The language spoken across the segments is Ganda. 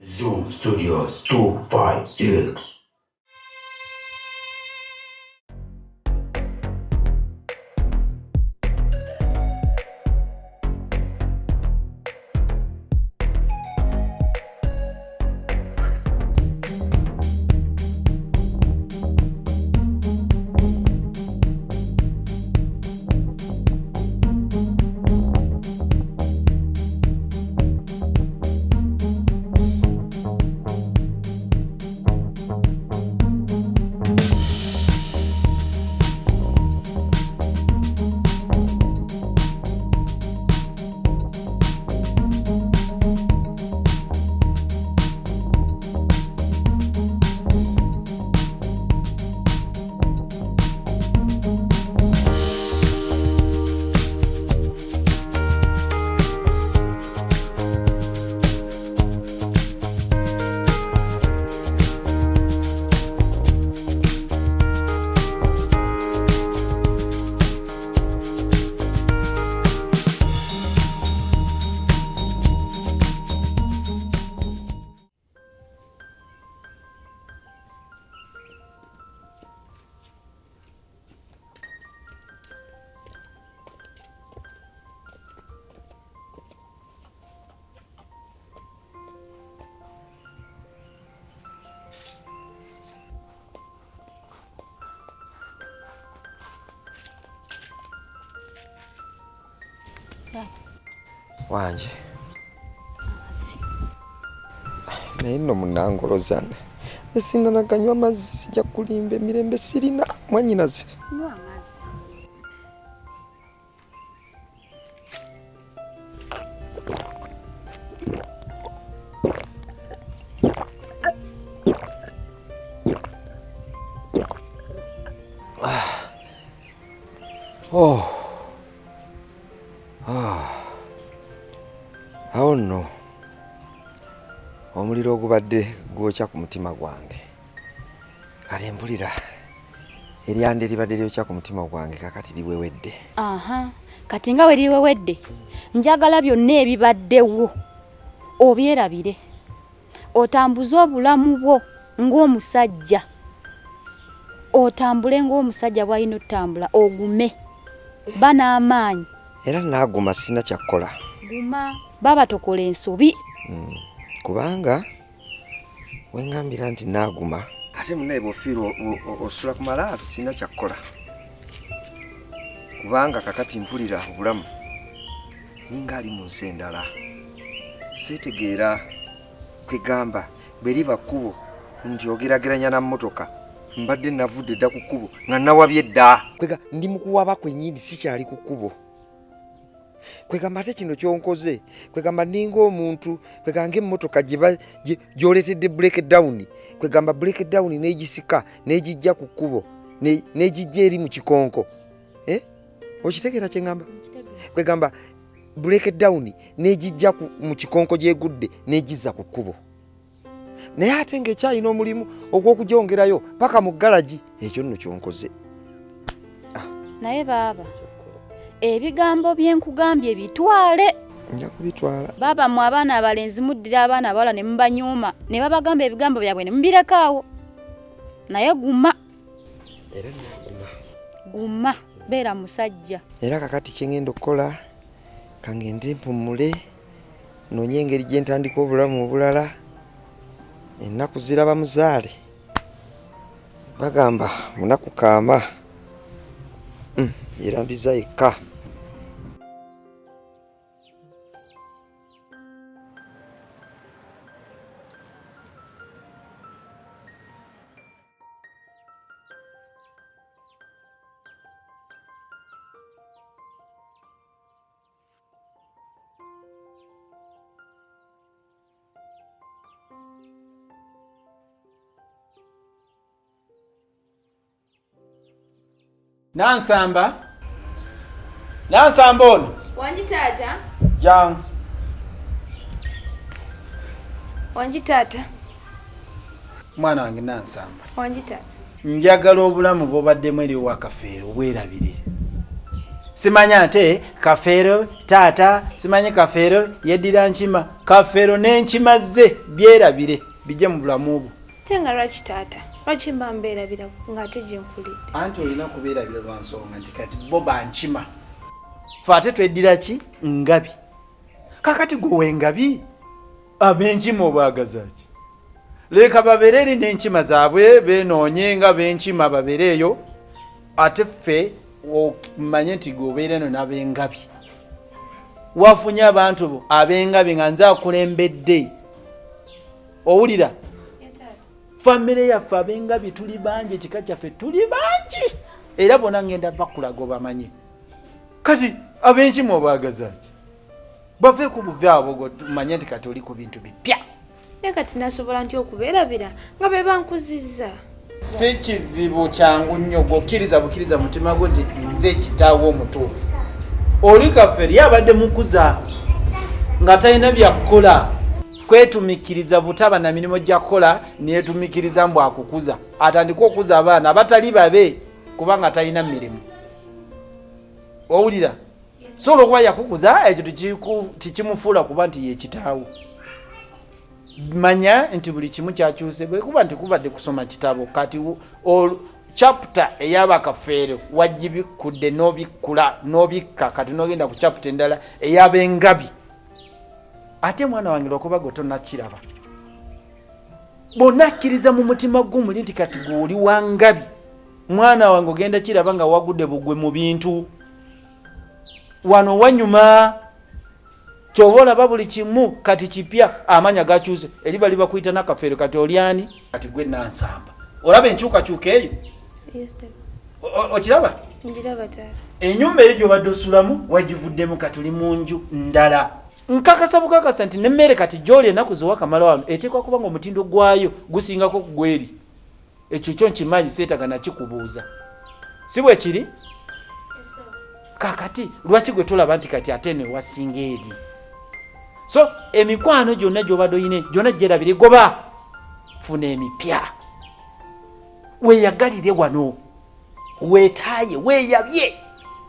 Zoom Studios 256. Wangi naye nno munangolozana esinanaganywa amazzi, sijja kulimba, emirembe sirina mwanyinaze. Oh. Ah. Awo nno omuliro ogubadde gwokya ku mutima gwange, kale mpulira eryanda eribadde lyokya ku mutima gwange kakati liwewedde. Aha, kati nga we liwewedde, njagala byonna ebibaddewo obyerabire, otambuze obulamu bwo ng'omusajja, otambule ng'omusajja bw'alina otambula, ogume, ba n'amaanyi. Era naaguma, sirina kyakkola. Guma, baba tokola ensobi. Kubanga wengambira nti naaguma, ate munaye bw'ofiirwa osula ku malaabi, sirina kyakkola. Kubanga kakati mpulira obulamu ninga ali mu nsi endala, seetegeera. Kwegamba bwe liba kkubo nti ogerageranya na mmotoka, mbadde navudde dda ku kkubo nga nawabye dda. Kwega ndi mu kuwaba kwennyini, sikyali ku kkubo. Kwegamba ate kino kyonkoze, kwegamba ninga omuntu, kwegamba ng'emmotoka gy'oleetedde break down, kwegamba break down n'egisika n'egijja ku kkubo n'egijja eri mu kikonko. Okitegeera kye ŋŋamba? Kwegamba break down n'egijja mu kikonko gy'egudde n'egizza ku kkubo, naye ate ng'ekyalina omulimu ogw'okugyongerayo paka mu galagi. Ekyo nno kyonkoze. Naye baaba, ebigambo bye nkugambye bitwale. Nja kubitwala. Baaba, mmwe abaana abalenzi muddira abaana abawala ne mubanyooma, ne babagamba ebigambo byabwe ne mubirekaawo. Naye guma. Era naguma. Guma, beera musajja. Era kakati kye ŋŋenda okukola, kangende mpumule, noonye engeri gye ntandika obulamu obulala. Ennaku ziraba muzaale, bagamba munaku kaama. Era ndiza yekka. Nansamba, Nansamba ono. Wangi taata. Jangu. Wangi taata. Mwana wange Nansamba. Wangi taata. Njagala obulamu bw'obaddemu eri owakafeero obwerabire. Simanya ate Kafeero taata, simanyi Kafeero yeddira nkima. Kafeero n'enkima ze byerabire bijje mu bulamu bwo. Ate nga lwaki taata? Lwaki mba mbeerabira ng'ate gye nkulidde? Anti olina kubeerabira lwa nsonga nti kati bo bankima, fe ate tweddira ki? Ngabi. Kakati gwe wengabi, ab'enkima obaagaza ki? Leka babeere eri n'enkima zaabwe, beenoonye nga b'enkima babeere eyo, ate ffe omanye nti gwe obeera eno n'ab'engabi. Wafunye abantu bo ab'engabi nga nze akulembedde. Owulira? Famire yaffe ab'engabi tuli bangi, ekika kyaffe tuli bangi, era bona ngenda bakulaga obamanye. Kati ab'enkima obaagaza ki? Bave ku buvi abo, manye nti kati oli ku bintu bipya. Naye kati nasobola ntya okubeerabira nga be bankuzizza? Si kizibu, kyangu nnyo. Gwokkiriza bukkiriza mutima gwo nti nze kitaawo omutuufu. Oli Kafeero ye abadde mukuza nga talina byakukola, kwetumikiriza butaba na mirimu gya kukola, neyetumikiriza mbu akukuza, atandike okuza abaana abatali babe kubanga talina mirimu. Owulira? So olwokuba yakukuza ekyo tekimufuula kuba nti ye kitaawo. Manya nti buli kimu kyakyuse. Bwekuba nti kubadde kusoma kitabo, kati chapter ey'abakafeero wagibikudde n'obikkula n'obikka, kati n'ogenda ku chapter endala ey'abengabi. Ate mwana wange, lwakuba gwe tonakiraba, bonna akkiriza mu mutima gwo muli nti kati gwe oli wangabi. Mwana wange, ogenda kiraba nga wagudde bugwe mu bintu wano wanyuma. Kyova olaba buli kimu kati kipya, amanya gakyuse, eri bali bakuyita nakafeero, kati olyani? Kati gwe Nansamba. Olaba enkyukakyuka eyo? Okiraba? Njiraba taata. Enyumba eyo gyobadde osulamu wagivuddemu, kati oli mu nju ndala. Nkakasa bukakasa nti nemmere kati gyoli ennaku zewakamala wano eteekwa kuba nga omutindo gwayo gusingako ku gweri. Ekyo kyo nkimanyi, seetaga nakikubuuza, si bwe kiri? Kakati lwaki gwe tolaba nti kati ate eno ewasinga eri? So emikwano gyonna gyobadde oyine gyonna gyerabire, goba funa emipya, weyagalire wano, weetaaye, weeyabye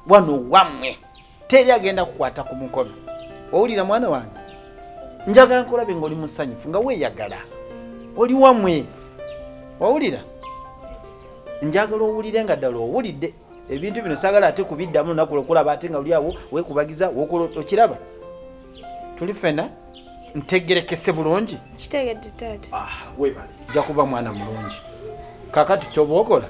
wano wammwe, teri agenda kukwata ku mukono. Owulira mwana wange? Njagala nkulabe nga oli musanyufu, nga weeyagala, oli wammwe. Wawulira? Njagala owulire nga ddala owulidde ebintu bino. Saagala ate kubiddamu lunaku lwokulaba ate nga oli awo weekubagiza wokola. Okiraba? Tuli ffena, ntegerekese bulungi? Kitegedde taata. Ah, webale, ojja kuba mwana mulungi. Kakati kyoba okola,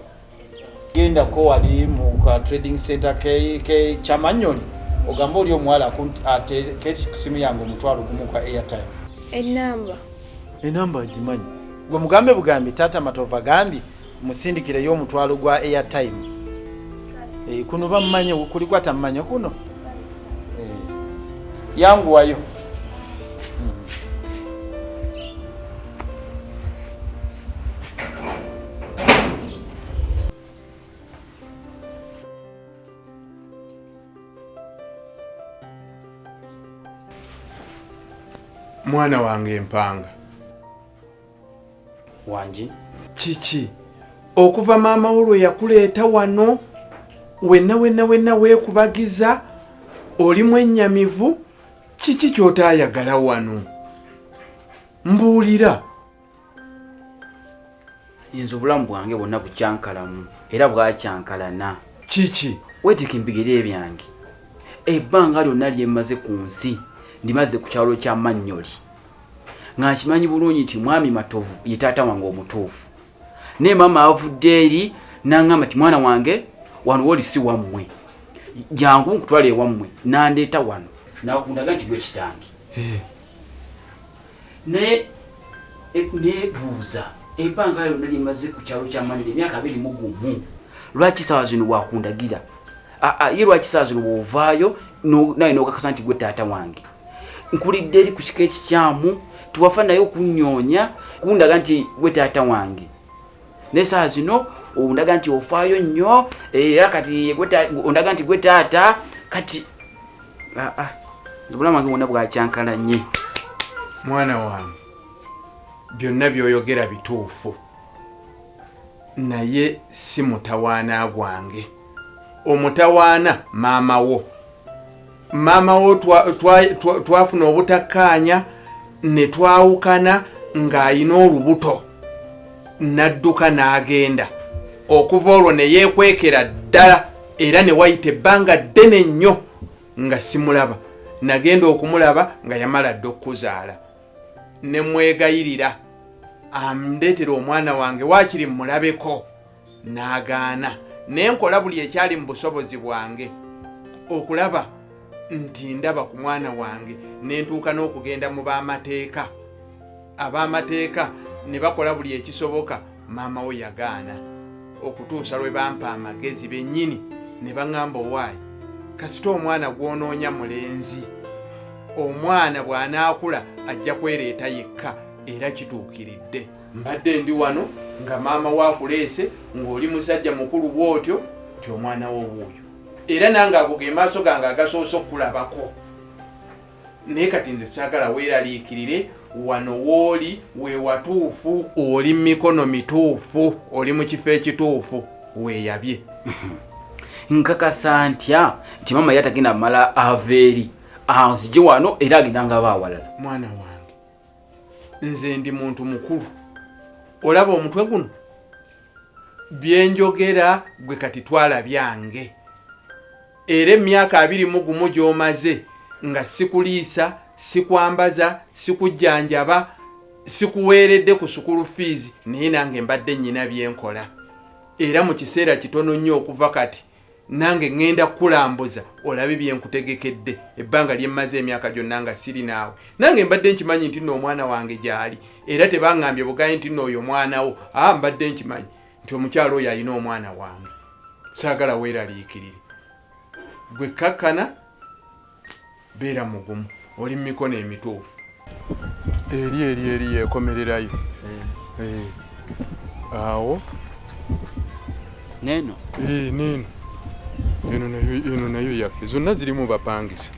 gendako wali mu ka trading center ke Kyamanyoli, ogambe oli omuwala ateeke ku simu yange 10,000 kwa airtime. Enamba? Enamba agimanyi. Gwe mugambe bugambi, taata Matovu agambye musindikireyo 10,000 gwa airtime. Eh, kuno bamumanye, kuliko atamumanye kuno. Eh, yanguwayo. Mwana wange Empanga. Wangi. Kiki okuva maama wo lwe yakuleeta wano, wenna wenna wenna weekubagiza, oli mwennyamivu? Kiki ky'otaayagala wano? Mbuulira. Nze obulamu bwange bwonna bukyankalamu era bwakyankalana. Kiki? Weeteeka embigere byange. Ebbanga lyonna lyemmaze ku nsi ndimaze ku kyalo kya Mannyoli, nga nkimanyi bulungi nti mwami Matovu ye taata wange omutuufu, naye maama avudde eri n'aŋŋamba nti mwana wange, wano woli si wammwe, jangu nkutwala ewammwe. Nandeeta wano nakundaga nti gwe kitange. Naye nebuuza, ebbanga lyonna lyemaze ku kyalo kya Mannyoli, emyaka 21, lwaki saawa zino wakundagira? Ye lwaki saawa zino bwovaayo naye nokakasa nti gwe taata wange? Nkulidde eri ku kika ekikyamu, tiwafa naye okunyoonya kundaga nti gwe taata wange, naye saawa zino ondaga nti ofaayo nnyo, era kati ondaga nti gwe taata. Kati obulamu wange bwonna bwakyankalanye. Mwana wange, byonna by'oyogera bituufu, naye si mutawaana gwange. Omutawaana maama wo. Maama wo twafuna obutakkaanya ne twawukana ng'alina olubuto n'adduka n'agenda. Okuva olwo ne yeekwekera ddala era ne wayita ebbanga ddene nnyo nga simulaba. Nagenda okumulaba nga yamala dda okukuzaala. Ne mwegayirira andeetere omwana wange waakiri mmulabeko. N'agaana. Ne nkola buli ekyali mu busobozi bwange okulaba nti ndaba ku mwana wange, ne ntuuka n'okugenda mu b'amateeka. Ab'amateeka ne bakola buli ekisoboka, maama wo yagaana okutuusa lwe bampa amagezi bennyini ne baŋŋamba, owaaye kasita omwana gw'onoonya mulenzi, omwana bw'anaakula ajja kwereeta yekka, era kituukiridde. Mbadde ndi wano nga maama wo akuleese ng'oli musajja mukulu bw'otyo nti omwana wo wuuyo, era nange ago ge maaso gange agasoose okukulabako. Naye kati nze saagala weeraliikirire, wano w'oli we watuufu, oli mu mikono mituufu, oli mu kifo ekituufu, weeyabye. Nkakasa ntya nti maama yali atagenda mala ava eri anzije wano era agenda nga aba awalala? Mwana wange, nze ndi muntu mukulu, olaba omutwe guno byenjogera gwe kati twala byange, era emyaka 21 gy'omaze nga sikuliisa, sikwambaza, sikujjanjaba, sikuweeredde ku sukulu fiizi, naye nange mbadde nnyina byenkola, era mu kiseera kitono nnyo okuva kati nange ŋŋenda kukulambuza olabe bye nkutegekedde. Ebbanga lye mmaze emyaka gyonna nga siri naawe, nange mbadde nkimanyi nti nno omwana wange gy'ali, era tebaŋŋambye bugaye nti nno oyo mwana wo. Mbadde nkimanyi nti omukyala oyo alina omwana wange. Saagala weeraliikirire, gwe kkakkana, beera mugumu, oli mu mikono emituufu. Eri eri eri yeekomererayo. Awo Neno Neno eno nayo, eno nayo yaffe, zonna zirimu bapangisa.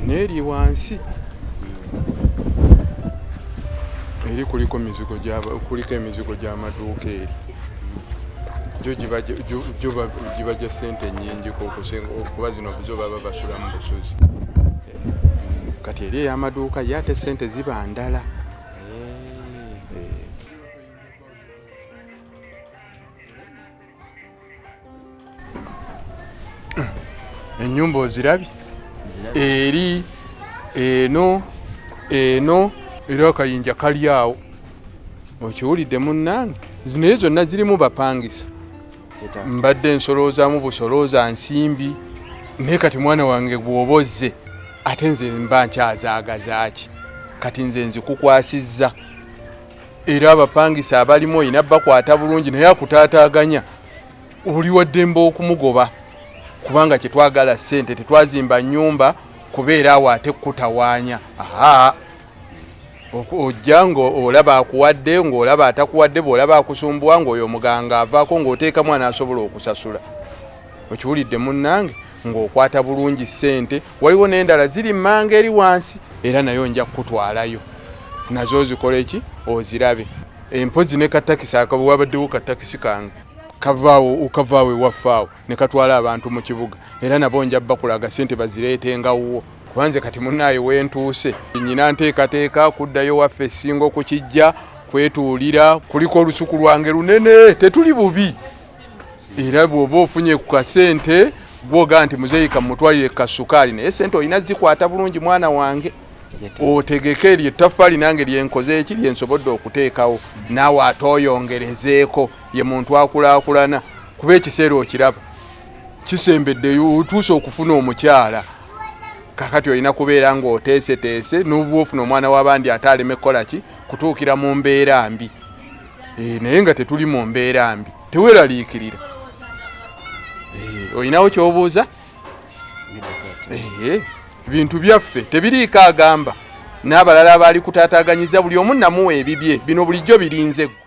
N'eri wansi eri kuliko mizigo kuliko emizigo gy'amaduuka, eri gyo giba gya ssente nnyingiko okusinga okuba zino zo baba basula mu busuzi. Kati eri ey'amaduuka ye ate ssente ziba ndala. Ennyumba ozirabye, eri eno eno era akayinja kali awo, okiwulidde munnange? Naye zonna zirimu bapangisa. Mbadde nsoloozaamu busolooza nsimbi, naye kati mwana wange bw'oba ozze ate nze mba nkyazaagazaaki? Kati nze nzikukwasizza, era abapangisa abalimu olina bakwata bulungi, naye akutaataaganya oli waddembe okumugoba, kubanga kyetwagala ssente, tetwazimba nnyumba kubeera awo ate kutawaanya. Aha, ojja ng'olaba akuwadde, ng'olaba atakuwadde, bw'olaba akusumbuwa ng'oyo omuganga avaako, ng'oteekamu anaasobola okusasula. Okiwulidde munnange? Ng'okwata bulungi ssente. Waliwo n'endala ziri mmanga eri wansi, era nayo nja kukutwalayo nazo ozikole ki, ozirabe. Empozi ne katakisi akabo, wabaddewo katakisi kange kavaawo, kavaawo ewaffe awo ne katwala abantu mu kibuga, era nabo nja bakulaga ssente bazireetenga wuwo, kuba nze kati munnaaye wentuuse nyina nteekateeka kuddayo waffe essinga okukijja kwetuulira, kuliko olusuku lwange lunene, tetuli bubi. Era bw'oba ofunye ku kasente gwoga nti muzeeyi kamutwalire kasukaali, naye sente olina zikwata bulungi mwana wange, otegeke eryo ettaffaali nange lyenkoze eki lyensobodde okuteekawo, naawe ate oyongerezeeko. Ye muntu akulaakulana, kuba ekiseera okiraba kisembeddeyo, otuuse okufuna omukyala. Kakati olina kubeera ng'oteeseteese n'oba ofuna omwana w'abandi ate aleme kukola ki, kutuukira mu mbeera mbi. Naye nga tetuli mu mbeera mbi, teweeraliikirira. Olinawo ky'obuuza? Bintu byaffe tebiriiko agamba n'abalala abaali kutaataaganyiza, buli omu namuwa ebibye. Bino bulijjo birinze ggwe.